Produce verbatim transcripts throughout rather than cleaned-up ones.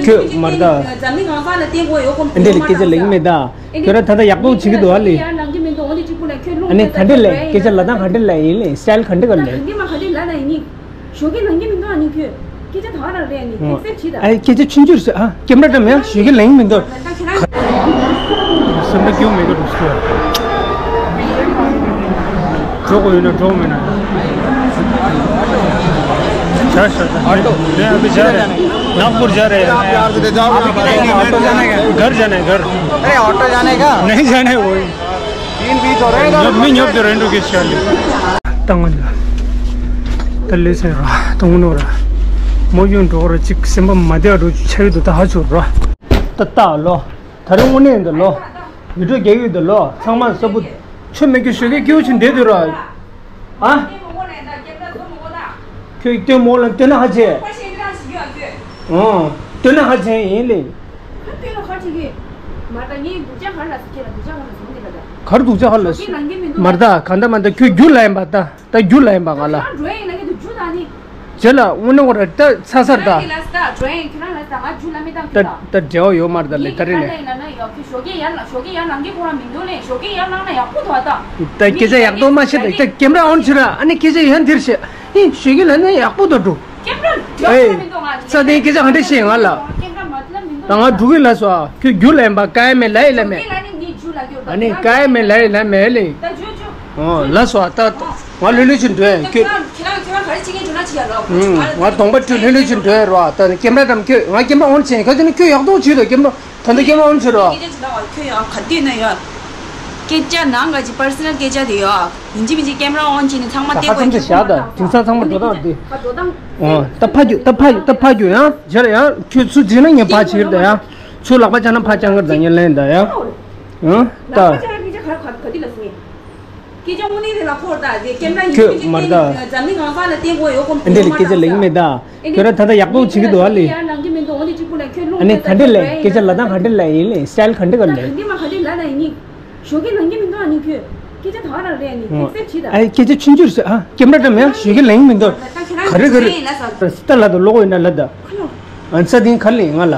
ཁྱོད་མར་ད། འདི་ལ་སྐད་ཆ་ལེགས་མེད་ད། ཁྱོད་རང་ད་ལྟ་ཡག་པོ་བྱེད་ཀྱི་འདུག་ཨ་ལེ། ཨ་ནི་ག་འདྲ་ལས་སྐད་ཆ་ལ་དང་ག་འདྲ་ལ་ཡིན་ལེ། སི་ཊལ་ག་འདྲ་ག་ལེ། ཞོགས་ཀས་ལངས་ཀྱི་མི་འདུག་ཨ་ནི་ཁྱོད། སྐད་ཆ་ད་རང་རེད་ཨ་ནི། ཨོ། ཐེབས་སེ་བྱེད་ད། ཨ་སྐད་ཆ་ཆུང་ཆུང་ཟེར་ཨ། ཀེམ་ར་འདྲ་མེད་ཨ། ཞོགས་ཀས་ལངས་མི་འདུག་ད་ཁྱོད་རང་། སེམས་པ་སྐྱོ་མེད་གི་འདུག་ཟེར། འགྲོ་དགོས་ཡོད་ན་འགྲོ་མེད་ན། जा सकता है। ऑटो। नहीं, अभी जा रहे हैं। नागपुर जा रहे हैं। आप यार से जाओ। ऑटो जाने का। घर जाना है, घर। अरे, ऑटो जाने का। नहीं जाना है, वही। तीन बीस हो रहे हैं। ཉོབ་མི་ཉོབ་དེ་རེད་འགྲོ་གི་ཤར་ལི། ཏང་ང་ད་ལེ་སེ་ར་ཏང་ནོ་ར། མོ་ཡོན་འགྲོ་ར་ཅིག་སེམས་པ་མ་བདེ་འགྲོ་ཆ་ཡོད་དུ་ད་ཧ་ཆུ་ར། ད་ལྟ་ལོ། ད་རིང་དངོས་གནས་འདི་ལོ། ཡུལ་གྲུ་རྒྱལ་ཡུལ་འདི་ལོ་ཚང་མ་ས་བུ། ཆོ་མེད་ཀྱི་ཞོགས་ཀས་སྐྱིད་པོ་ཆུ་འདེད་དུ་ར། ཨ། ཁྱོད་སྟོན་མོ་ལ་སྟོན་ན་ཧ་ཆེ། ཨོ། སྟོན་ན་ཧ་ཆེ་ཡིན་ལེ། ཁ་སྟོན་ལ་ཁ་ཆེ་གི། མར་ད་ངའི་སྡུག་ཅག་ཧར་ལ་སི་ཁྱེད་ལ་སྡུག་ཅག་ཧར་ལ་སོང་དེ་ལ་ད། གར་སྡུག་ཅག་ཧར་ལ་སི། མར་ད་ག་འདྲ་མ་འདྲ་ཁྱོད་རྒྱུ་ལ་ཡིན་པ་ད། ད་རྒྱུ་ལ་ཡིན་པ་ང་ལ། ཁྱོད་རང་འགྲོ་ཡིན་ལ་ངས་དུ་རྒྱུ་ད་ནི། རྗེས་ལ་དངོས་གནས་ཁོ་ར་ད་ཚ་ཚར་ད། ཁྱོད་རང་གི་ལ་སི་ད་འགྲོ་ཡིན་ཁྱོད་རང་ལ་སི་ད་ང་རྒྱུ་ལ་མི་ད་ད་ཁྱོད་ད། ད་འབྲེལ་བ་ཡོད་མ་རེད་ད་ལེ་ད་རེད་ནས། ངས་ཁྱོད་རང་ལ་ཡིན་ན་ན་ཡོད་ཁྱོད་ཞོགས་ཀས་ཡར་ལ་ཞོགས་ཀས་ཡར་ལངས་ཀྱི་ཁོ་རང་མི་འདུག་ལེ། ཞོགས་ཀས་ཡར་ལངས་ན་ཡག་པོ་འདུག་ཨ་ད། ད་སྐད་ཆ་ཡག་པོ་མ་བཤད་ད་ད་ཀེམ་ར་ཨོན་བྱེད་ར། ཨ་ནི་སྐད་ཆ་ཡང་འདིར་བཤད། ཨི་ཞོགས་ཀས་ལངས་ན་ཡག་པོ་འདུག་འགྲོ། ཀེམ་ར་འགྲོ་ཨེ། མི་འདུག་ང་ས་དེ་སྐད་ཆ་ག་འདྲ་བཤད་ང་ལ། ཀེམ་ར་མ་ལ་མི་འདུག་ད་ང་འགྲོ་གི་ལ་སོ་ཨ། ཁྱོད་རྒྱུ་ལ་ཡིན་པ་ཀ་ཡ་མེ་ལ་ཡི་ལ་མེ། ཞོགས་ཀས་ལ་ནི་ངའི་རྒྱུ་ལ་ཡོད་ད། ཨ་ནི་ཀ་ཡ་མེ་ལ་ཡི་ལ་མེ་ལེ། ད་རྒྱུ་རྒྱུ། ཨོ་ལ་སོ་ཨ་ད། ང་ལྷོད་ལྷོད་ཅིག་འགྲོ་ཡིན་ཁྱོད། ཁྱེད་རང་ཁྱེད་རང་ག་རེ་བྱེད་མཁན་འགྲོ་ན་བྱེད་ཡ་རོགས། ང་དོང་པ་བྲུས་ལྷོད་ལྷོད་ཅིག་འགྲོ་ཡིན་རོགས། ད་ཀེམ་ར་དམ་ཁྱོད་ང་ཀེམ་ར་ཨོན་བྱེད་ཁ་ཅིག་ནི་ཁྱོད་ཡག་ཐོག་བྱེད་དོ་ཀེམ་ར། ད་ལྟ་ཀེམ་ར་ཨོན་བྱེད་རོགས། ཁྱེད་ཀྱི་ལ་ཁྱོད་ཡང་ག་དུས་ན་ཡོད། སྐད་ཆ་ནང་ག་ཅིག་པར་སོ་ནལ་སྐད་ཆ་དེ་ཡོད། ཡིན་གཅིག་མིན་གཅིག་ཀེམ་ར་ཨོན་བྱེད་ནས་ཚང་མ་ད་བལྟས་ཁ་ཙམ་དུ་བཞག་ད་དེང་སང་ཚང་མ་འགྲོ་སྟངས་དེ། ཨོ་ད་ཕ་རྒྱུ་ད་ཕ་ད་ཕ་རྒྱུ་ཡང་རྗེས་ལ་ཡང་ཁྱོད་ཚུར་བྱེད་ན་ངས་ཕ་བྱེད་ད་ཡང་། ཚུར་ལག་པ་བཅག་ན་ཕ་བཅག་གི་ད་ངས་ལན་ད་ཡང་། ཨོ་ད། ལག་པ་བཅག་ན་སྐད་ཆ་ག་ག་དུས་ལ་སོང་། སྐད་ཆ་དངོས་གནས་རེད་ལ་ཁོར་ད་དེ་ཀེམ་ར་ཡིན་ཁྱོད་མར་ད། འཛམ་གླིང་གང་ས་ལ་བསྟན་དགོས་ཡོད་ཁོམ་འདི་ལ་སྐད་ཆ་ལེགས་མེད་ད། ཁྱོད་རང་ད་ལྟ་ཡག་པོ་བྱེད་ཀྱི་འདུག་ཨ་ལེ། ཡར་ལངས་ཀྱི་མི་འདུག་འོ་འདི་གཅིག་པུ་ལ་ཁྱོད་ལུང་ཨ་ནི་ག་འདྲ་ལས་སྐད་ཆ་ལ་ད་ག་འདྲ་ལ་ཡིན་ལེ་སི་ཊལ་ག་འདྲ་ག་ལེ། ད་ག་འདྲ་མ་ག་འདྲ་ལ་ད་ཡིན་ནི། ཞོགས་ཀས་ལངས་ཀྱི་མི་འདུག་ཨ་ནི་ཁྱོད། སྐད་ཆ་ད་ག་རང་རེད་ཨ་ནི་ཨོ། ཐེབས་སེ་བྱེད་ད། ཨ་སྐད་ཆ་ཆུང་ཆུང་ཟེར་ཨ་ཀེམ་ར་འདྲ་མེད་ཨ་ཞོགས་ཀས་ལངས་ཀྱི་མི་འདུག་ག་རེ་ག་རེ། སི་ཊལ་ལ་ད་ལོག་ཡོད་ན་ལ་ད། ཨ་ས་དེ་ག་ལེ་ང་ལ།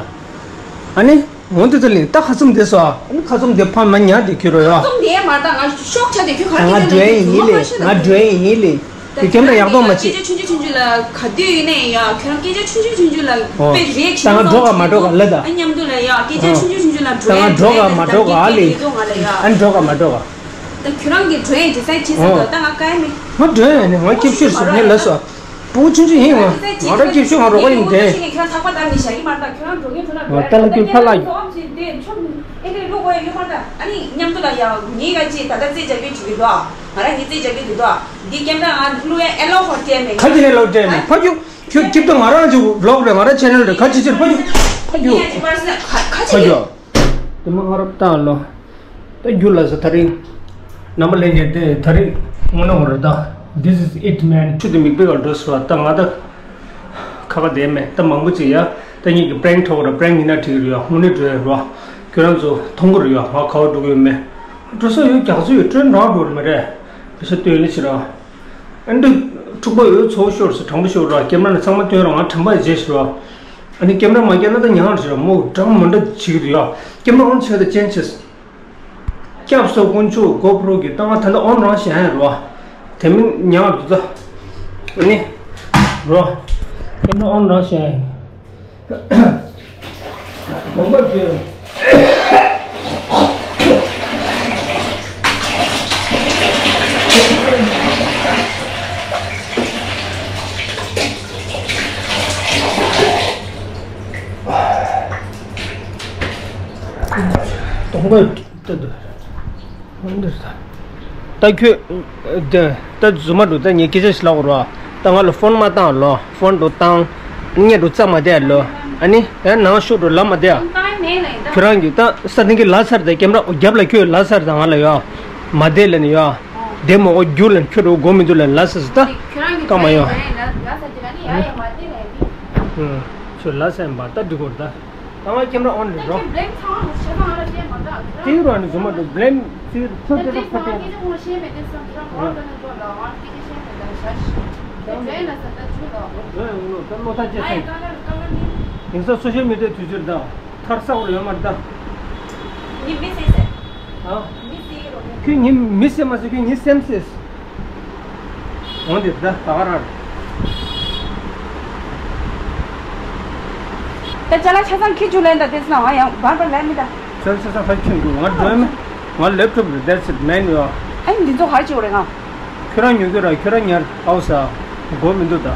ཨ་ནི། འོན་ཏེ་ད་ལིང་ད་ཁ་ཙུམ་དེ་སོ་ཨ་ནི་ཁ་ཙུམ་དེ་ཕ་མ་ཉག་དེ་ཁྱོད་རོ་ཡ། ཁ་ཙུམ་དེ་མ་ད་ང་ཤོག་ཆ་དེ་ཁྱོད་ག་ང་འགྲོ་ཡིན་ཡིན་ལེ་ང་འགྲོ་ཡིན་ཡིན་ལེ། དེ་ཀེམ་ར་ཡག་པོ་མ་བྱེད། སྐད་ཆ་ཆུང་ཆུང་ཆུང་ཆུང་ལ་ག་དུས་ཡིན་ནའི་ཡ་ཁྱོད་རང་སྐད་ཆ་ཆུང་ཆུང་ཆུང་ཆུང་ལ་ཨོ། དཔེ་རེད་ད་ང་འགྲོ་ག་མ་འགྲོ་ག་ལ་ད། ཨ་མཉམ་དུ་ལ་ཡ་སྐད་ཆ་ཆུང་ཆུང་ཆུང་ཆུང་ལ་འགྲོ་ཡ་ད་ང་འགྲོ་ག་མ་འགྲོ་ག་ཨ་ལེ། ཨ་འགྲོ་ག་མ་འགྲོ་ག་ད་ཁྱོད་རང་གི་འགྲོ་ཡ་ཇི་སའི་ཇི་སའི་ད་ད་ང་ཀའི་མེ། ང་འགྲོ་ཡ་ནི་ང་སྐྱབས་ཤོད་ཟེར་ནས་ལ་སོ། ཕྲུ་གུ་ཆུང་ཆུང་ཡིན་ང་། ང་རང་སྐྱིད་ཤོད་ང་རོགས་པ་ཡིན་དེ། ང་ལྟ་ལ་སྐྱིད་ཕ་ལ་ཡོད། ཁ་ཅིག་ནས་ལོག་དྲན་མེད་ཕ་རྒྱུ། ཁྱོད་སྐྱིད་དོ་ང་རང་ཅིག་ལོག་རེད་ང་རང་ཆེ་ནལ་རེད་ཁ་ཅིག་ཅིག་ཕ་རྒྱུ། ཕ་རྒྱུ། ཕ་རྒྱུ། དེ་མ་ང་རོགས་བཏང་ལོ། ད་རྒྱུ་ལ་ཟེར་ད་རིང་། རྣམ་པ་ལྷན་རྒྱས་དེ་ད་རིང་དངོས་གནས་འོ་རེད་ད། This is it man. ཆུ་དེ་མིག་དཔེ་ག་འགྲོ་སོང་བ་ད་ང་ད། ཁ་ཁ་བསྡད་མེད་ད་མང་པོ་ཅིག་ཡ། ད་ངེད་ཀྱི་པྲེང་ཐོག་ར་པྲེང་ཡིན་ན་འགྲིག་གི་རེད་ཡ་དངོས་གནས་འགྲོ་ཡ་རོ། ཁྱོད་རང་ཚོ་མཐོང་གི་རེད་ཡ་ང་ག་བ་འགྲོ་གི་ཡོད་མེད། འགྲོ་ས་ཡོད་རྒྱག་ས་ཡོད་ཀྲོན་རང་འགྲོ་རེད་མ་རེད། བེ་ཤ་སྟོན་ལི་ཕྱི་ར། ཨ་འདི། འཁྲུག་པ་ཡོད་ཚོ་ཤོར་སོ་དྲང་པོ་ཤོར་ར་ཀེམ་ར་ནས་ཚང་མ་སྟོན་ར་ང་དྲན་པ་བརྗེད་ཤི་ར། ཨ་ནི་ཀེམ་ར་མ་བརྒྱབ་ན་ད་ཉང་རེད་ར་མོ་འདྲ་མི་འདྲ་བྱེད་ཀྱི་རེད་ཡ། ཀེམ་ར་ཨོན་བྱས་ད་ཅན་ཆེས། སྐྱབས་སུ་དཀོན་མཆོག་གོ་པྲོ་གི་ཏང་ད་ལྟ་ཨོན་རང་བཞིན་རོ། དེ་མིན་ཉག་འདུག་ད། ནི། རོ། དེ་ནི་ཨོན་རང་བཞིན། མོན་པ་བརྗོད། གདོང་པ་ལྟ་འདུག་ད་ཁྱོད་ད་རྫུན་མ་འདུག་ད་ངས་སྐད་ཆ་ཞིག་ལབ་དགོས་རེད་བ། ད་ང་ལ་ཕོན་མ་བཏང་ལོ། ཕོན་འདུག་བཏང་། བརྙན་འདུག་རྩ་མ་བསྡད་ལོ། ཨ་ནི་ཡང་ནང་ཤོག་འགྲོ་ལབ་མ་བསྡད། ཁྱོད་རང་གིས་ད་ས་སྟེང་གི་ལ་སར་ད་ཀེམ་ར་རྒྱབ་ལ་ཁྱོད་ལ་སར་ད་ང་ལ་ཡོད། མ་བསྡད་ལ་ནི་ཡོད། བསྡད་མ་འོ་རྒྱུ་ལ་ཁྱོད་འགྲོ་དགོས་མི་འདུག་ལ་ལ་སར་ད། ཁྱོད་རང་གིས་སྐར་མ་ཡོད། ལ་སར་ད་ཡ་ཡ་མ་བསྡད་ལ་ཡ། ཁྱོད་ལ་སར་ཡིན་པ་ད་འགྲིག་གོ་རེད་ད། ད་ང་ཁྱེད་རང་ཨོན་རེད་རོ། ཏིའུ་ར་ནི་ཟུ་མ་འགྲོ་བླེམ་ཏིའུ་ཚོ་ཏེ་རོ་ཕ་ཏེ། ཏིའུ་ར་ནི་ཟུ་མ་འགྲོ་བླེམ་ཏིའུ་ཚོ་ཏེ་རོ་ཕ་ཏེ། དེང་སང་སོ་ཤལ་མི་ཌི་ཡའི་དུས་ཚོད་དང་ཐར་ས་བར་ཡོད་མ་རེད་ད། ངས་མི་བསད་ཟེར། ཨ། མི་བསད་ཀྱི་རེད། ཁྱོད་ངས་མི་བསད་མ་ཟེར། ཁྱོད་ངའི་སེམས་བསད། འོན་ཏེ་ད་ད་ག་རང་རེད། ད་ཅ་ལག་ཆ་ཚང་ཁྱེར་བཅུག་ལན་ད། དེ་ཚོ་ང་ཡང་བར་བར་ལན་མི་ད། ཅ་ལག་ཆ་ཚང་ཕར་ཁྱེར་འདུག་ང་འགྲོ་ཡ་མེད། ང་ལེབ་ཊོབ་རེད། That's it man. ཡོ། ཨ་ནི་འདི་ཚོ་ག་རེ་བྱེད་དགོས་རེད་ང་། ཁྱོད་རང་ཉོ་རྒྱུ་ར། ཁྱོད་རང་ཉར་ཨའོ་ས། དགོས་མི་འདུག་ད།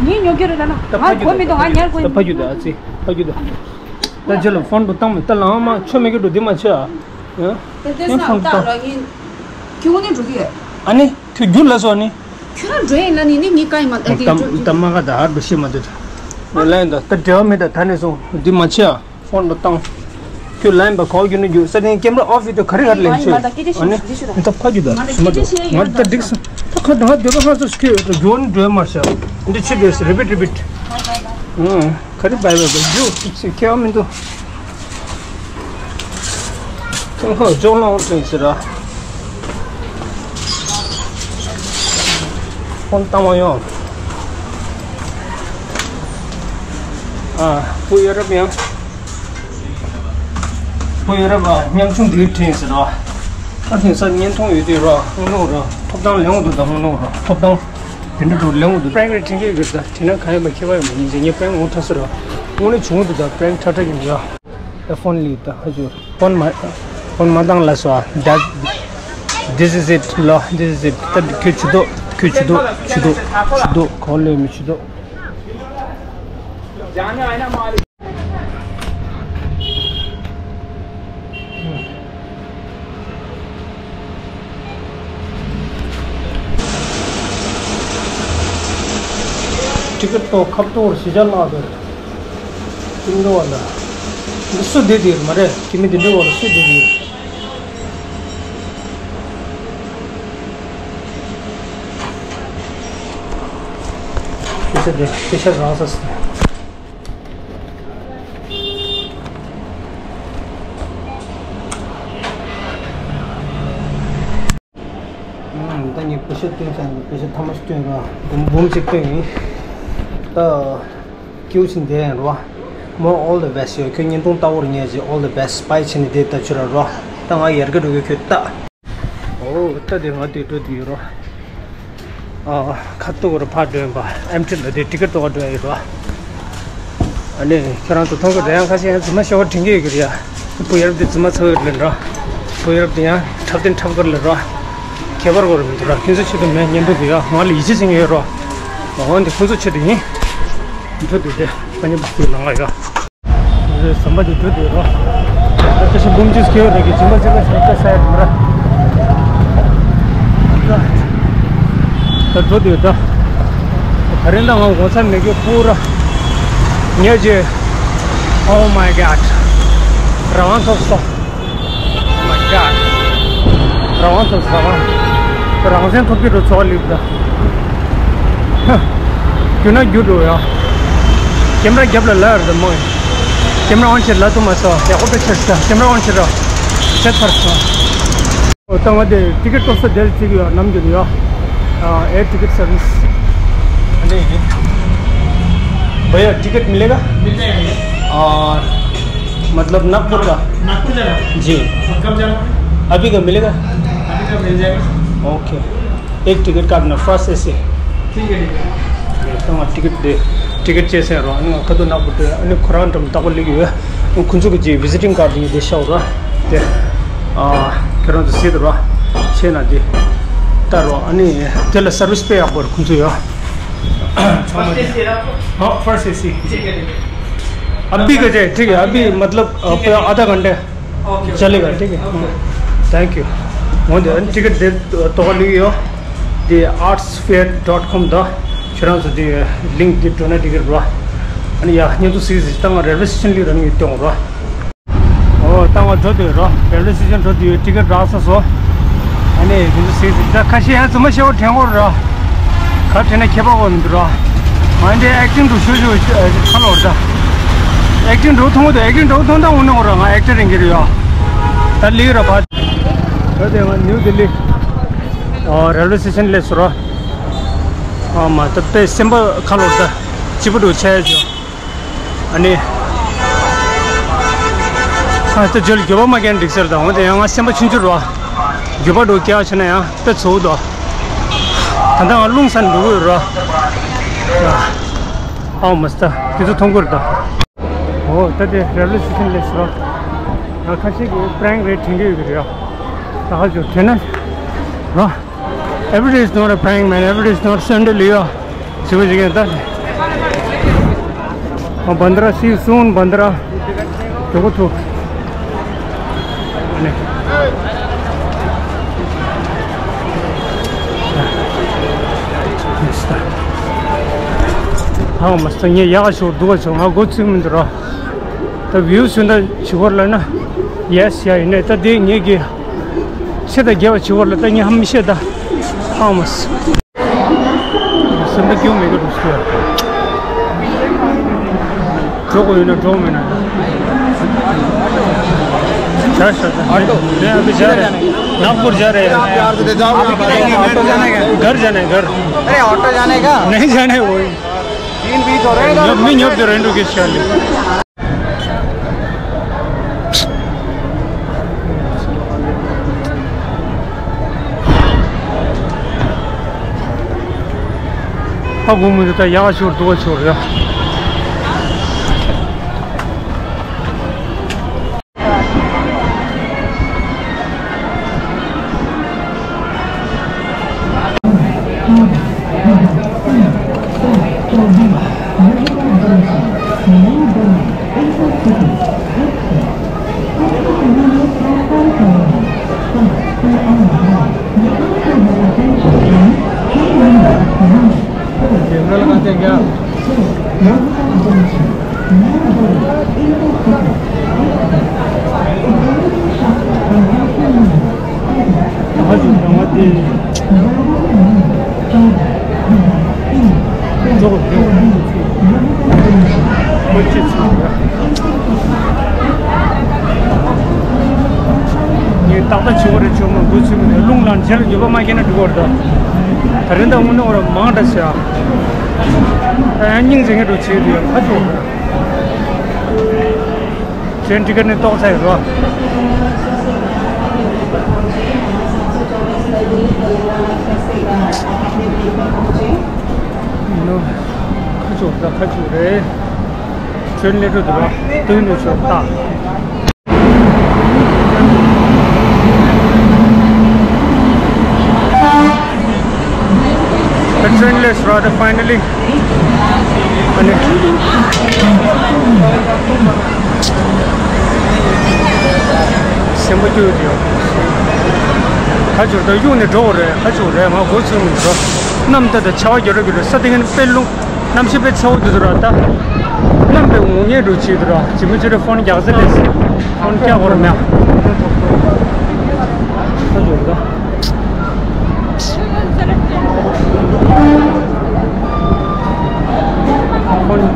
ངས་ཉོ་རྒྱུ་རེད་ད་ན། ད་ང་ཕ་རྒྱུད་དགོས་མི་འདུག་ང་ཉར་དགོས། ད་ཕ་རྒྱུད་ད། ཨ་ཙི། ཕ་རྒྱུད་ད། ད་རྗེས་ལ་ཕོན་པོ་བཏང་མི་ད་ལའང་མ་ཆོ་མེད་ཀི་འགྲོ་འདི་མ་ཆེ་ཨ། ཡང་ཡང་ཕོན་པོ་བཏང་། ཁྱོད་ངོ་ནས་འགྲོ་གི་ཡོད། ཨ་ནི་ཁྱོད་རྒྱུ་ལ་སོ་ནི། ཁྱོད་རང་འགྲོ་ཡིན་ན་ནི་ནི་ངའི་བཀའ་ཡིན་མ། ད་འདི་འགྲོ་རྒྱུ། ད་མ་ག་ད་ཧར་འགྲོ་ཤེས་མ་འདུག་ད་ལན་ད་ད་འབྲེལ་བ་མེད། ད་ད་ནས་སོང་འདི་མ་ཆེ་ཨ། ཕོན་ལ་བཏང་། ཁྱོད་ལན་པ་གོ་རྒྱུ་ནི་རྒྱུ་ས་ནས་ཀེམ་ར་ཨོ་ཕི་ཏོ་ག་རེ་ག་རེ་ལེན་ཆོད། ཨ་ནི་ད་ཕ་རྒྱུད་ད་སུ་མ་འགྲོ། ང་ད་འགྲིག་སོང་། ད་ཁ་ད་ང་སྡོད་པ་ཧ་སོ་སྐྱོད་རྒྱུ་ནི་འགྲོ་མ་ཤ། འདི་ཆི་དེ་རི་པིཊ་རི་པིཊ། ཨང་ག་རེ་བའི་བའི་བའི་རྒྱུ་ཅིག་ཅིག་ཁྱེད་མི་འདུག་ཁྱོད་ཁོ་ཅོག་ལོང་ཐོན་ཟེར་ར། ཕོན་བཏང་བ་ཡོང་། ཨ་བུ་ཡ་རབས་ཡང་། བུ་ཡ་རབས་ཨ་ཉམ་ཆུང་འདིར་དྲན་ཟེར་ར། ཨ་དེང་སང་བརྙན་ཐུང་ཡོད་དུས་ར་ཧོང་ལོང་ར་ཐོབ་ཐང་ལེན་འོང་དུ་ད་ཧོང་ལོང་ར་ཐོབ་ཐང་དེ་འདྲ་འགྲོ་ལེན་འོང་དུ་པྲེང་རེ་དྲན་གི་ཡོད་ད། དེ་ན་ག་ཡ་མ་ཁྱེད་པ་ཡོད་མ་ཡིན་ཟེར་ངས་པྲེང་འོང་ཐ་ཟེར་ར། དངོས་གནས་བྱུང་འོང་དུ་ད་པྲེང་ཁྲ་ཁྲ་ཡིན་ཡ། ད་ཕོན་ལི་ད་ཧ་ཇུ། ཕོན་མ་ཕོན་མ་བཏང་ལ་སོ། That this is it ལོ། This is it. ད་ཁྱོད་ཇུས་གཏོགས་ཁྱོད་ཇུས་གཏོགས་ཇུས་གཏོགས་ཇུས་གཏོགས་གོ་ལེ་མི་ཇུས་གཏོགས། ཊི་ཀེ་ཊི་ཐོག་ཁ་ཐོག་གཞིས་ཆགས་ལ་དེར་ཀིང་ཀྲོ་བ་ལ་འདི་སུ་བསྡད་དེ་ཡོད་མ་རེད། ཁྱིམ་མི་འདི་འདྲ་བ་ལ་སུ་བསྡད་དེ་ཡོད། སྐད་ཆ་དེ་སྐད་ཆ་རང་ས་སི། ད་ངས་པེ་ཤ་སྟོན་ས་ཡིན། པེ་ཤ་ཐ་མ་སྟོན་ར་འབུམ་འབུམ་གཅིག་སྟོན་ཡིན། ད་སྐྱེའུ་ཆེན་དེ་ར། མོ་all the best ཡོད། ཁྱོད་བརྙན་ཐུང་ལྟ་བུར་ངས་ཅི་all the best bye བྱས་ནས་དེ་ལྟ་ཆུ་ར་རོ། ད་ང་ཡར་གི་འགྲོ་གི་ཁྱོད་ལྟ། ཨོ་ད་དེ་ང་དེ་འགྲོ་དུ་ཡོད་རོ། ཨ་ཁ་ཐུག་རུ་ཕར་འགྲོ་ཡིན་པ། ཨེམ་ཊི་ལ་དེ་ཊི་ཀེ་ཊི་ཐོག་འགྲོ་ཡོད་རོ། ཨ་ནི་ཁྱོད་རང་ཚོ་མཐོང་གི་རེད། ཡང་ཁ་ཤས་ཡང་རྫུན་མ་ཤོར་དྲན་གི་ཡོད་གི་རེད་ཡ། བུ་ཡར་དེ་རྫུན་མ་ཚ་བའི་ལན་རོ། བུ་ཡར་དེ་ཡང་འཁྲབ་སྟེ་འཁྲབ་གི་རེད་རོ། ཁྱད་པར་གོ་རུ་མི་འདུག་ར། ཁྱོད་ཚོ་ཆེད་དུ་མེད་སྙན་པོ་གི་ཡ། ང་ལ་ཡིད་ཆེས་བྱེད་མཁན་ཡོད་རོ། འོན་ཏེ་ཁོང་ཚོ་ཆེད་དུ་ཡིན། འགྲོ་དུས་དེ་ཨ་ནི་བུ་ལ་ང་ཡ། རེད། ཟམ་པ་དེ་འགྲོ་དུས་རོ། ད་ཁ་ཤས་འབུམ་གཅིག་སྐྱེ་བ་རེད་གི། སྦྱིན་པ་སྦྱིན་པ་ཞིག་ད་ས་ཡ་མ་ར། ད་འགྲོ་དུས་ད། ད་རིང་ད་ང་ངོ་ཚ་མེད་གི་པུ་ར། ངས་ཀྱི། Oh my God. རང་དབང་ཐོབ་སོང་། Oh my God. རང་དབང་ཐོབ་སོང་། རང་དབང་། རང་བཙན་ཐོབ་ཀྱི་འགྲོ་ཚོགས་ལིབ་ད། ཧ། རྒྱུ་ན་རྒྱུ་འགྲོ་ཡ། ཀེམ་ར་རྒྱབ་ལ་ལ་ཡར་ད་མོ་ཡིན། ཀེམ་ར་ཨོན་བྱེད་ལ་ཐུ་མ་སོ་ཡ། ཧོ་པེ་ཆེར་ཤ་ཀེམ་ར་ཨོན་བྱེད་ར། ཆེ་ཚར་སོང་། ཨོ་ད་ང་དེ་ཊི་ཀེ་ཊི་ཐོབ་ས་དེར་བརྩི་གི་ཡོད། ནམ་རྒྱུན་ཡོད། ཨ་air ticket service. अरे भैया, टिकट मिलेगा? मिल जाएगा भैया। और मतलब नागपुर का? नागपुर जाना है। जी। और कब जाना है? अभी का मिलेगा? अभी का मिल जाएगा। ओके। एक टिकट काटना, फर्स्ट एसी। ठीक है, ठीक है। ད་ང་ཊི་ཀེ་ཊི་དེ་ཊི་ཀེ་ཊི་བཅད་ཟེར་རོ། ཨ་ནི་ང་ཁ་ཐུག་ནག་པོ་སྤྲད། ཨ་ནི་ཁོ་རང་འགྲམ་བདག་པོ་སླེབས་ཡོད། ཁོང་ཚོ་གི་ཅིག་ཝི་ཛི་ཊིང་ཀར་དེ་ངས་དེ་ཤོག་རོ། དེ་ཨ་ཁྱེད་རང་ཚོ་གཟིགས་དང་རོ། ཤེས་ན་དེ་ལྟ་རོ། ཨ་ནི་དེ་ལ་སར་ཝི་སི་དཔེ་ཡག་པོ་རེད་ཁོང་ཚོ་ཡོད། फर्स्ट एसी है आपको? हाँ, फर्स्ट एसी। ठीक है, ठीक है। अभी का जाए, ठीक है, अभी मतलब, अ, ठीक है। आधा घंटे। Okay, okay. चलेगा, ठीक है। Okay. Thank you. ང་དེ་ཨ་ནི་ཊི་ཀེ་ཊི་དེ་ཐོག་ལ་ཡོད། དེ་arts fair dot com ད་ཁྱེད་རང་ཚོ་དེ་ལིང་ཀི་དེ་འགྲོ་ན་ཊི་ཀེ་ཊི་རོ། ཨ་ནི་ཡ་བརྙན་ཐུང་གཟིགས་གཟིགས། ད་ང་རེལ་ཝེ་སི་ཊེ་ཤན་ལ་རང་ཡོད་སྟོན་རོ། ཨོ་ད་ང་འགྲོ་འདོད་རོ། རེལ་ཝེ་སི་ཊེ་ཤན་འགྲོ་འདོད་ཡོད། ཊི་ཀེ་ཊི་རག་ས་སོ། ཨ་ནི་དེ་ཚོ་གཟིགས་གཟིགས། ད་ཁ་ཤས་ཡང་རྫུན་མ་ཤོར་དྲན་གོ་རོ། ག་དྲན་ན་ཁྱད་པར་གོ་མི་འདུག་རོ། ང་འདི་ཨེག་ཊིང་འགྲོ་ཤོར་ཤོར་ཁ་ལོར་ད། ཨེག་ཊིང་འགྲོ་མཐོང་གི་འདུག་ཨེག་ཊིང་འགྲོ་མཐོང་ད་འོ་ནོ་རོ། ང་ཨེག་ཊར་ཡིན་གྱི་རེད་ཡོ། ད་ལིག་རོ་བ། ད་དེ་ང་ནིའུ་ལྡི་ལི། ཨོ་རེལ་ཝེ་སི་ཊེ་ཤན་སླེབས་སོང་རོ། ཨ་མ་ད་དཔེ་སེམས་པ་ཁ་ལོར་ད། སྐྱིད་པོ་འདུག་ཆ་ཡ་ཅོ། ཨ་ནི། ཨ་ད་རྗེས་ལ་འགྱོད་པ་མ་སྐྱེ་ན་འགྲིག་ཟེར་དང་འོན་ཏེ་ཡང་ང་སེམས་པ་ཆུང་ཆུང་རེད་བ། འགྱོད་པ་འདྲ་བོ་སྐྱེ་བ་བྱས་ན་ཡང་དཔེ་ཚོར་འདུག་ད་ལྟ་ང་རླུང་ས་ནས་འགྲོ་གི་ཡོད་རེད་བ། ཨའོ་མ་སྟ་དེ་ཚོ་མཐོང་གི་རེད་ད། འོ་ད་དེ་རེལ་ཝེ་སི་ཊེ་ཤན་སླེབས་སོང་། ང་ཁ་ཤས་ཀྱིས་པྲེང་རེད་དྲན་གྱི་ཡོད་ཀྱི་རེད་ཡ། ད་ཧ་ཅང་དྲན་ན་ར། Every day is not a prank, man. Every day is not Sunday, Leo. See what you get done. Oh, Bandra, see you soon, Bandra. Go to. ཧ་མ་སྟ་ངས་ཡག་ཤོར་འདུག་ཆོག་ང་མགོ་ཚོས་མི་འདུག་ར། ད་བིའུ་སུ་འདྲ་བྱེད་དགོས་ལབ་ན། ཡེ་སི་ཡ་ཡིན་ནས་ད་དེ་ངེད་ཀྱི་ཆེ་ད་རྒྱལ་བ་བྱེད་དགོས་ལ་ད་ངས་ཧ་མི་ཤེས་ད། ཧ་མ་སི། སེམས་པ་སྐྱོ་མེད་གི་འདུག་ཟེར། འགྲོ་དགོས་ཡོད་ན་འགྲོ་མེད་ན། जा सकते हैं। ऑटो। नहीं, अभी जा रहे हैं। नागपुर जा रहे हैं। आप यार तो जाओ। ऑटो जाने का? घर जाना है, घर। अरे, ऑटो जाने का? नहीं जाना है, वही। तीन बीस हो रहे हैं। ཉོབ་མི་ཉོབ་དེ་རེད་འགྲོ་གི་ཤར་ལེ། ཨ་དགོང་མོ་འདི་ད་ཡག་ཤོར་འདུག་ཤོར་ཡ། ངས་ཏག་ཏག་བྱེད་པ་རེད་ཆོག་མ་འགོ་ཚུགས་མི་འདུག་རླུང་ལངས་རྗེས་ལ་འགྱོད་པ་མ་སྐྱེས་ན་འགྲིག་གི་རེད་ད། ད་རིང་ད་དངོས་གནས་འོ་ར་མང་དྲགས་ཤག་ད་ཡང་སྙིང་རྗེ་ངས་འགྲོ་བྱེད་དུ་ཡང་ཁ་ཆུང་། ཏྲེན་ཊི་ཀེ་ཊི་ནི་ཏོག་ཙམ་ཡོད་རོ། ཁ་ཆུང་ད་ཁ་ཆུང་རེད། ཏྲེན་སླེབས་འགྲོ་འདུག་རོ། སྟོན་ནས་ཆོག་ད། The train left, brother, finally. ཨ་ནི། སེམས་པ་སྐྱོ་དེ་ཡོད། ཁ་ཆུང་ད་གཡུག་ནས་འགྲོ་བ་རེད། ཁ་ཆུང་རེད། ང་མགོ་ཚོས་མི་འགྲོ། གནམ་ད་ད་ཆར་པ་རྒྱག་རོགས་ཀྱི་རེད། ས་དེ་ངན་དཔེ་རླུང་། གནམ་གཤིས་དཔེ་ཚ་བོ་འདུག་ར་ད། གནམ་དཔེ་འོ་བརྒྱལ་འགྲོ་བྱེད་འདུག་ར། ཇི་མི་ཇི་རེ་ཕོན་རྒྱག་ཟེར་ལས་ཟེར། ཕོན་རྒྱག་དགོས་ར་མེད། ད་འགྲོ་ར། ཕོན།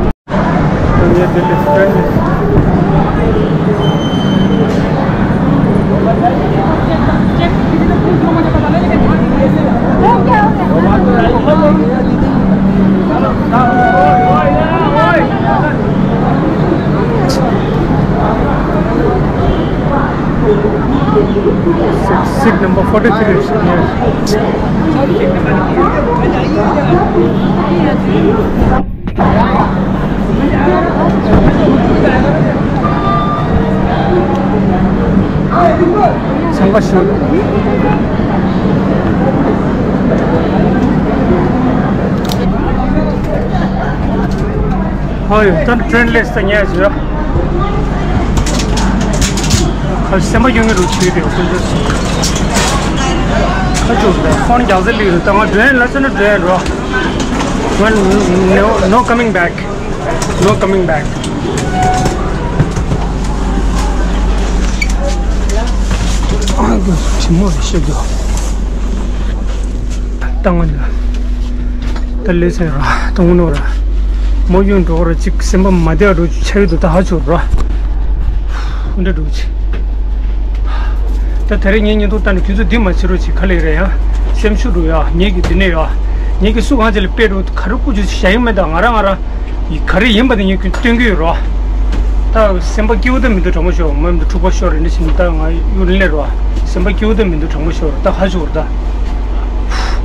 Seat number forty-three is here. ཧོ་ཡོ། ད་ཏྲེན་ལེས་ད་ཉལ་ཞུ། ཁ་སེམས་པ་ཡོང་གི་རུ་ཆུ་དེ་ཁོ་ཚོ། ཁ་ཆུ་ཕོན་རྒྱག་ཟེར་ལི་རུ་ད་ང་ཏྲེན་ལ་ཚོ་ན་ཏྲེན་རོ། Well, no, no coming back. No coming back. ཨ་ཁུ་ཆི་མོ་རེ་ཤོད་རྒྱུ། བཏང་བ་འདི། ད་ལེ་ཚན་ར་བཏང་ནོ་ར། མོ་ཡོང་འགྲོ་ར་ཅིག་སེམས་པ་མ་བདེ་བ་འགྲོ་ཆ་ཡོད་དུ་ད་ཧ་ཆོ་ར། འདྲ་འགྲོ་ཆི། ད་ད་རེས་ངའི་ཉིན་ཐོ་ལྟ་ནས་ཁྱོད་ཚོ་འདི་མ་བྱེད་རོགས་ཅིག་ག་ལེ་རེད་ཡ། སེམས་ཤུགས་འགྲོ་ཡ། ངེད་ཀྱི་འདི་ནས་ཡ། ངེད་ཀྱི་སུ་གང་ཅི་ལ་དཔེ་འགྲོ་ག་རུ་ཀུ་ཅུ་བྱ་ཡིན་མེད་ད་ང་ར་ང་ར། ག་རེ་ཡིན་པ་དེ་ངས་ཁྱོད་སྟོན་གྱི་ཡོད་རོ། ད་སེམས་པ་སྐྱིད་པོ་ད་མི་འདུག་དྲང་པོ་ཤོད། མ་ཡིན་ད་འཁྲུག་པ་ཤོར་རེ་འདྲ་བྱེད་ནས་ད་ང་གཡུ་རིང་ལས་རོ། སེམས་པ་སྐྱིད་པོ་ད་མི་འདུག་དྲང་པོ་ཤོད་རོ། ད་ཧ་ཞུ་བར་ད།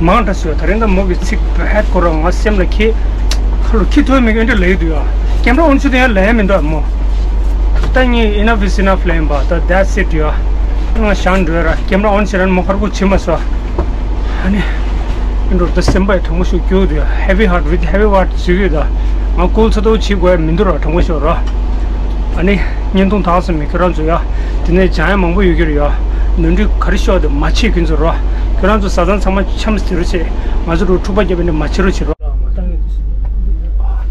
མང་དྲགས་སོ། ད་རིང་ད་མོ་གི་ཚིག་བེད་ཁོ་རང་ང་སེམས་ལ་ཁྱི། ཁ་ལོ་ཁྱི་ཐོས་མི་གི་འདྲ་ལས་འདུག་ཡ། ཀེམ་ར་ཨོན་ཆུ་དེ་ཡང་ལས་མི་འདུག་མོ། ད་ངས་enough is enough ལས་ཡིན་པ་ད། That's it ཡ། ང་ཞང་འགྲོ་ར། ཀེམ་ར་ཨོན་བྱེད་ར་མོ་ཁར་ཁུ་བྱེད་མ་སོ། ཨ་ནི། འགྲོ་ད་སེམས་པ་ཡི་དྲང་པོ་ཤོད་སྐྱོ་འདུག་ཡ། Heavy heart with heavy heart ཟེར་གི་ཡོད་ད། ང་ཀུལ་ཚ་ཏོ་བྱེད་དགོས་ཡ་མི་འདུག་ར། དྲང་པོ་ཤོད་ར། ཨ་ནི། བརྙན་ཐུང་དག་ཙམ་མེད་ཁྱོད་རང་ཚོ་ཡ། དེ་ནས་སྦྱང་ཡ་མང་པོ་ཡོད་ཀྱི་རེད་ཡ། ནོར་འཁྲུལ་ག་རེ་ཤོར་དེ་མ་བྱེད་ཁྱོད་ཚོ་ར། ཁྱོད་རང་ཚོ་བཟའ་ཚང་ཚང་མ་འཆམ་ཟེར་རོ་བྱེད། ང་ཚོ་རུ་འཁྲུག་པ་བརྒྱབ་པ་འདྲ་མ་བྱེད་རོགས་བྱེད་རོགས།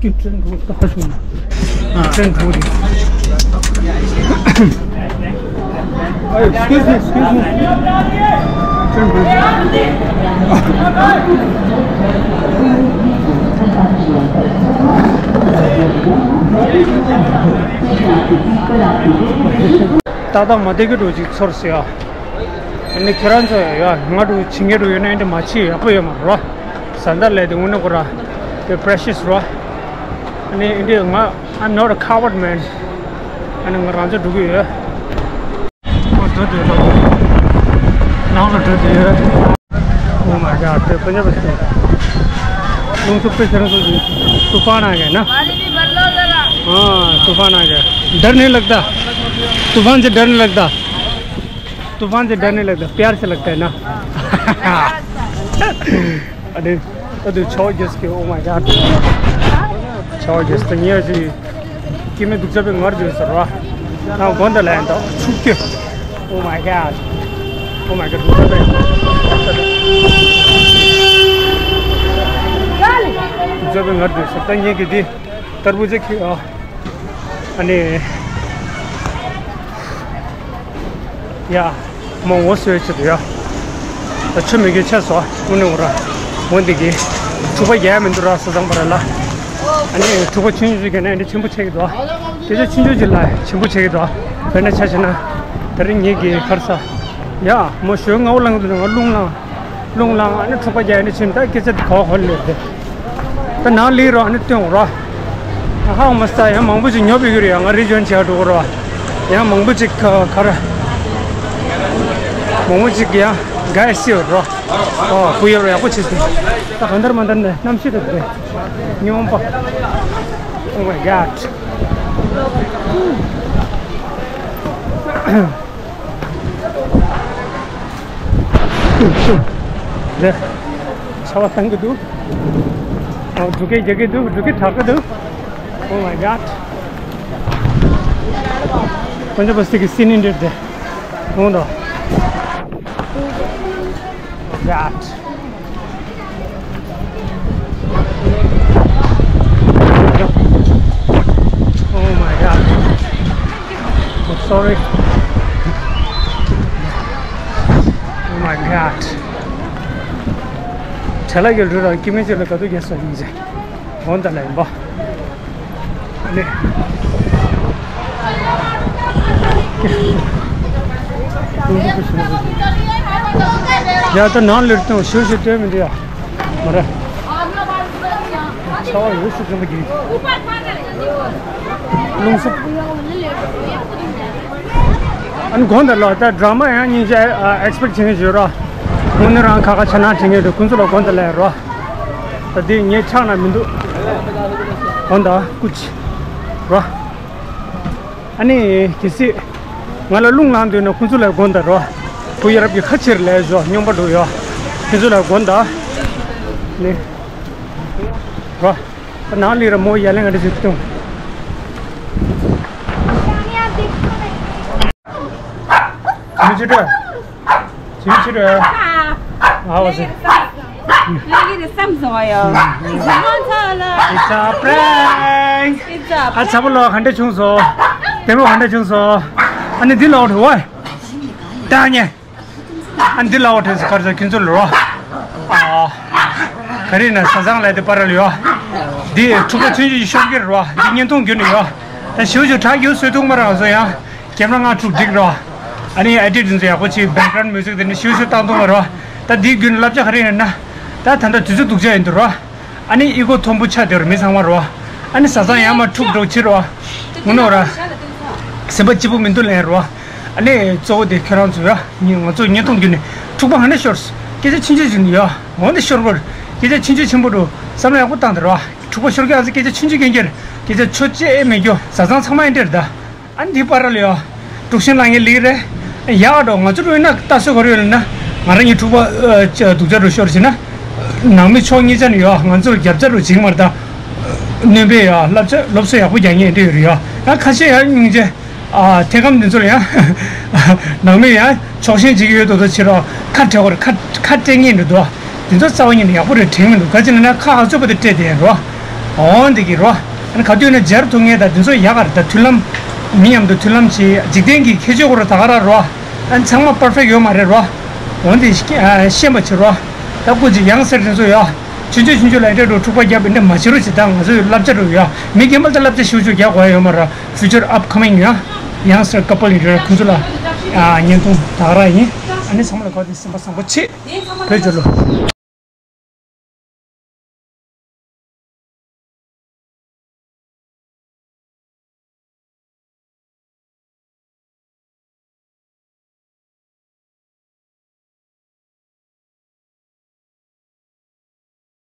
ཀྱུ་ཀྲེན་འགྲོ་ད་ཧ་ཤུ་ན། ཀྲེན་འགྲོ་རེད། Hey, excuse me, excuse me. ཀྲེན་འགྲོ་རེད། ཏག་ཏག་མ་བསྡད་ཀྱི་འགྲོ་ཅིག་ཚོར་སི་ཡ། ཨ་ནི་ཁྱེད་རང་ཚོ་ཡ་ང་འགྲོ་བྱེད་མཁན་འགྲོ་ཡོད་ན་འདི་འདྲ་མ་བྱེད། ཡག་པོ་ཡོད་མ་རེད་ར། བཟའ་ཟླ་ལས་དེ་དངོས་གནས་ཁོ་ར་དེ་precious ར། ཨ་ནི་འདི་ང་I'm not a coward man. ཨ་ནི་ང་རང་ཚོ་འགྲོ་གི་ཡོད། ཨོ་འགྲོ་དུས་འགྲོ་དུས་ནང་ལ་འགྲོ་དུས་ཡོད། Oh my God, དེ་ཕ་ཉ་པ་ཞིག་ལུང་ཚོ་དཔེ་ཁྱེད་རང་ཚོ་ཞིག་ཏུ་པ་ན་ག་ན། ཨ་ཏུ་ཕན་ཨ་ག་ཌར་ནེ་ལག་ད། ཏུ་ཕན་ཛེ་ཌར་ནེ་ལག་ད། ཏུ་ཕན་ཛེ་ཌར་ནེ་ལག་ད། པྱར་ཛེ་ལག་ད་ན། ཨ་ནི། ཨ་དུ་ཆོ་རྒྱས་ཀྱི། Oh my God. ཆོ་རྒྱས་ད་ཉེ་ཞིག་སྐྱེ་མེད་སྡུག་ཅག་པའི་ངར་འདུག་ཟེར་བ། ང་དགོན་དུ་ལ་ཡིན་ད། ཆུ་སྐྱོ། Oh my God. Oh my God. སྡུག་ཅག་པའི། སྡུག་ཅག་པའི་ངར་འདུག་ཟེར། ད་ངེད་ཀྱི་འདི་ཏར་བུ་ཇ་ཁི་ཨ། ཨ་ནི། ཡ། མོ་ངོ་སོས་ཆེད་དུ་ཡ། ད་ཆུ་མི་དགོས་ཆ་སོ། དངོས་གནས་འོ་ར། འོ་འདི་གི། འཁྲུག་པ་རྒྱག་མི་འདུག་ར་ས་ཚང་པ་ར་ལ། ཨ་ནི་འཁྲུག་པ་ཆུང་ཆུང་ཞིག་གི་ནས་འདི་ཆེན་པོ་ཆགས་ཀྱི་འདུག་དེ་ཚོ་ཆུང་ཆུང་ཅིག་ལ་ཆེན་པོ་ཆགས་ཀྱི་འདུག་དཔེར་ན་ཆ་བཞག་ན། ད་རིང་ངེད་ཀྱི་ཁར་ས། ཡ། མོ་ཞོལ་ངའོ་ལངས་དུས་ང་རླུང་ལངས། རླུང་ལངས། ཨ་ནི་འཁྲུག་པ་རྒྱག་ནི་ཕྱིན། ད་སྐད་ཆ་དེ་གོ་གོ་ལེར་དེ། ད་ནང་ལི་རོ། ཨ་ནི་སྟོན་རོ། ཧ་མ་ས་ཡང་མང་པོ་ཅིག་ཉོབ་ཡོད་ཀྱི་རེད། ཡང་ང་རི་ཇོན་བྱས་འགྲོ་གི་རོ། ཡང་མང་པོ་ཅིག་ག་ག་ར། མང་པོ་ཅིག་ཡང་ག་ཡ་སི་རོ། ཨོ་ཕུ་ཡོ་རོ་ཡག་པོ་བྱེད་སོང་། ད་གང་ལྟར་མ་ལྟར་ནས་གནམ་གཤིས་དེ་དེ་སྙོམས་པ། Oh my God. རེད། ཆར་པ་བཏང་གི་འདུག་ཨོ་འབྲུག་སྐད་རྒྱག་གི་འདུག་འབྲུག་སྐད་གྲགས་ཀྱི་འདུག Oh my God. དཀོན་མཆོག་པ་སི་གི་སི་ནི་འདིར་དེ། འོང་དོ། Oh God. Oh my God. I'm sorry. Oh my God. བྲེལ་ལ་གི་ལུས་རང་སྐྱེ་མེད་ཅིག་ལ་ག་དུས་རྒྱལ་སོ་ཡིན་ཟེར། འོན་ཏེ་ལན་པ། ཨ་ནི། ཡ་ད་ནང་ལེར་ཏང་ཞུ་ཞུ་སྟོན་མི་འདུག་ཡ། མ་རེད། ཆ་བ་ཡོད་ཞུ་ཙམ་གྱིས། རླུང་སུབ། ཨ་ནི་དགོངས་དག་ལ་ད་ཌ་ར་མ་ཡང་སྙིང་རྗེ་ཨེག་སི་པེག་བྱེད་མཁན་ཞིག་ཡོད་ར། དངོས་གནས་རང་ཁ་ཁ་ཆ་ནང་དྲན་མཁན་རེད། ཁོང་ཚོ་ལ་དགོངས་དག་ལ་ཡོད་ར། ད་འདི་ངའི་ཕྱག་ན་མི་འདུག་དགོངས་དག་སྐུ་མཁྱེན་ར། ཨ་ནི་གལ་སྲིད་ང་ལ་རླུང་ལངས་འདོད་ན་ཁོང་ཚོ་ལ་དགོངས་དག་ར། བུ་ཡ་རབས་ཀྱི་ཁ་ཕྱིར་ལས་བཞོ་སྙོམས་པ་འགྲོ་ཡོད། ཁྱེད་ཚོ་ལ་དགོངས་དག་ནི་ར། ནང་ལི་ར་མོ་ཡ་ལེ་ང་འདྲ་ཞིག་བཏུང་། ཇི་མི་ཆི་ར། ཇི་མི་ཆི་ར། ཨ་བ་སི། ལེ་གི་རེ་བསམ་བཟོ་བ་ཡོ། ཇི་མ་ཚ་ལ། It's a prank. It's a prank. ཨ་ཚ་པོ་ལོ་ག་འདྲ་བྱུང་སོ། དེ་མོ་ག་འདྲ་བྱུང་སོ། ཨ་ནི་འདི་ལོག་འགྲོ་བ། ད་ཉེ། ཨ་འདི་ལ་བ་དྲན་སོ་གར་ས་ཁྱོད་ཚོ་ལོ། ཨ། ག་རེ་ན་ས་སང་ལ་དེ་པར་ལ་ཡོ། འདི་འཁྲུག་པ་ཚུན་ཆད་ཤོར་གི་རོ། འདི་བརྙན་ཐུང་བརྒྱུད་ནས་ཡོ། ད་ཞུ་ཞུ་དྲག་ཡོད་སོས་ཐུག་མ་རང་སོ་ཡང་། ཀེམ་ར་ང་འཁྲུག་འགྲིག་རོ། ཨ་ནི་ཨེ་ཌིཊ་འདི་ཚོ་ཡག་པོ་བྱེད། བེག་གྷ་རའུན་མིའུ་ཟིག་དེ་ནི་ཞུ་ཞུ་བཏང་ཐུབ་མ་རོ། ད་འདི་བརྒྱུད་ནས་བསླབ་བྱ་ག་རེ་ཡིན་ན། ད་ད་ལྟ་དུས་ཚོད་སྡུག་ཅག་ཡིན་འདུག་རོ། ཨ་ནི་ཨི་གོ་མཐོན་པོ་ཆགས་བསྡད་རོ་མི་ཚང་མ་རོ། ཨ་ནི་བཟའ་ཚང་ཡར་མར་འཁྲུག་འགྲོ་ཕྱིར་རོ། ངུ་ནོ་ར། སེམས་པ་སྐྱིད་པོ་མི་འདུག་ལན་རོ། ཨ་ནི་གཙོ་བོ་དེ་ཁྱོད་རང་ཚོ་ཡ། ང་ཚོ་བརྙན་ཐུང་བརྒྱུད་ནས་འཁྲུག་པ་ཧ་ནས་ཤོར། སྐད་ཆ་ཆུང་ཆུང་ཞིག་ཡ། འོ་འདི་ཤོར་བར། སྐད་ཆ་ཆུང་ཆུང་ཆེན་པོ་འགྲོ། བསམ་བློ་ཡག་པོ་བཏང་དེ་རོ། འཁྲུག་པ་ཤོར་གི་ཨ་ཙི་སྐད་ཆ་ཆུང་ཆུང་རྐྱང་རྐྱང་། སྐད་ཆ་ཆོ་ཅེ་མེད་རྒྱུ་བཟའ་ཚང་ཚང་མ་ཡིན་འདྲེར་ད། ཨ་ནི་དེའི་བར་ལ་ཡ། དཀྲུག་ཤིང་ལངས་ངེས་ལིག་རེད། ཡག་འགྲོ་ང་ཚོ་རུ་ཡིན་ན་ལྟ་སྲོལ་ག་རེ་ཡོད་ལ་ན། ང་རང་གཉིས་འཁྲུག་པ་ཨ་ཅི་སྡུག་ཅག་རུ་ཤོར་ཞེ་ན། ནང་མི་ཕྱོགས་གཉིས་ཆ་ནས་ཡོད་ང་ཚོར་རྒྱབ་ཆ་རུ་བྱིང་མར་ད། སྣོན་པའི་ཡོད་བསླབ་བྱ་སློབ་གསོ་ཡག་པོ་རྒྱག་མཁན་འདྲ་ཡོད་རེད་ཡོད། ཡང་ཁ་ཤས་ཡང་སྙིང་རྗེ། ཨ་ཐེ་ཁམ་འདི་ཚོར་ཡང་། ནང་མི་ཡང་ཕྱོགས་ཞེན་བྱེད་ཀྱི་ཡོད་དོ་དོ་བྱེད་རོགས་ཁ་བྲལ་བར་ཁ་ཁ་སྤྲད་མཁན་འདྲ་འདུག་འདི་ཚོ་རྩ་བ་ཉིད་ནས་ཡག་པོ་རེད་དྲན་མི་འདུག་ག་ཅི་ལ་ན་ཁ་ཨ་ཚོད་པོ་དེ་སྤྲད་དེ་རོ། འོང་འདི་གི་རོ། ཨ་ནི་ག་དུས་ན་སྦྱར་ཐུབ་ངེས་ད་འདི་ཚོ་ཡག་ག་རེད་ད་མཐུན་ལམ། མི་མཉམ་དུ་མཐུན་ལམ་བྱེད་འཇིག་རྟེན་གྱི་ཁྱད་ཆོས་གོ་རོ་ད་ག་ར་རོ། ཨ་ནི་ཚང་མ་པར་ཕེག་ཡོད་མ་རེད་རོ། འོང་འདི་ཤེས་པ་བྱེད་རོ། ད་སྐུ་མཁྱེན་ཡང་སེར་འདི་ཚོ་ཡོད། ཆུང་ཆུང་ཆུང་ཆུང་ལ་འདྲ་འགྲོ་འཁྲུག་པ་རྒྱབ་པ་འདྲ་མ་བྱེད་རོགས་བྱེད་ད་ང་ཚོའི་བསླབ་བྱ་རུ་ཡོད། མི་རྒན་པ་ཚོ་བསླབ་བྱ་ཞུ་ཞུ་རྒྱག་དགོས་ཡོད་མ་རེད། Future upcoming ཡོད། ཡང་སེར་ཀ་པལ་ཡིན་རེད་ཁོང་ཚོ་ལ་བརྙན་ཐུང་ད་ག་རང་ཡིན། ཨ་ནི་ཚང་མ་ལ་གོ་དེ་སེམས་པ་བཟང་པོ་བྱེད། བོད་ལྗོངས་ལོ།